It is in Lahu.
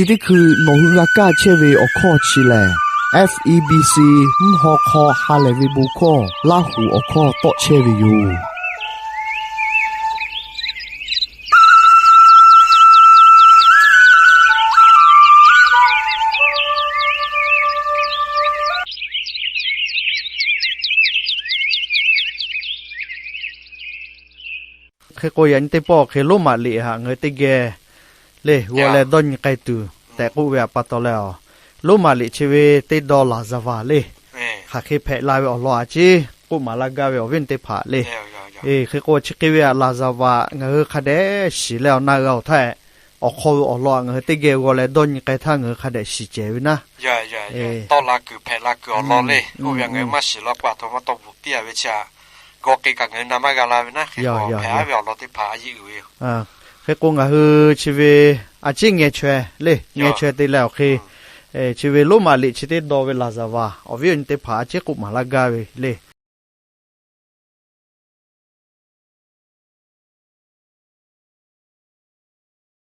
Chi teˇ hkui nawˬ hui g'a kaˇ chehˇ ve awˬ hkawˇ chi lehˬ, F E B C mvuhˇ haw hk'aw ha lehˬ ve bon hkawˇ Laˇ huˍ awˬ hkawˇ tawˆ chehˇ ve yoˬ. Hk'e k'o, yaꞈ nyi teˇ pawˆ hk'e Roˉmaꞈ liꞈ htaꞈ ngaˬ hui teˇ geh le g'aw leh dawˇ nyi k'ai tuˬ tehꞈ k'oˆ ve htaꞈ pa taw leh, Roˉmaꞈ liꞈ chi ve teˇ dawˇ laˍzaˍvaˍ le, hk'aˬ hk'e hpehꞈ la ve awˬ lawn a ciˉ k'oˆ maˍ laˇ gaˇ ve awˬ viˉ awˬ nyi teˇ hpaˍ le. Hk'e k'o, chi hk'e ve htaꞈ laˍzaˍvaˍ ngaˬ hui hk'a dehꞈ shiˍ leh awˬ na g'a-oˬ htaˇ, awˬ hk'aw ve awˬ lawn htaꞈ ngaˬ hui teˇ geh g'aw leh dawˇ nyi k'ai htaˇ ngaˬ hui hk'a dehꞈ shiˍ cehˬ ve naˉ, tawˆ la kuiˬ hpehꞈ la kuiˬ awˬ lawn le. Oˇ ve ngaˬ hui maˇ shiˍ law k'o, aˬ htoꞈ ma tawˇ bvuhꞈ piˇ-a ve chi htaꞈ g'aw k'ai kaꞈ ngaˬ hui na maˇ g'a la ve naˉ. Hk'e k'o, hpehꞈ-a ve awˬ lawn teˇ hpaˍ a yeˇ uiˍ ve yoˬ. Hk'e k'o, ngaˬ hui chi ve a ciˉ ngeh chaweh le, ngeh chaweh te leh awˬ hk'e, chi ve Roˉmaꞈ liꞈ chi teˇ dawˇ ve laˍzaˍvaˍ awˬ viˉ awˬ nyi teˇ hpaˍ a ciˉ k'oˆ maˍ laˇ gaˇ ve le.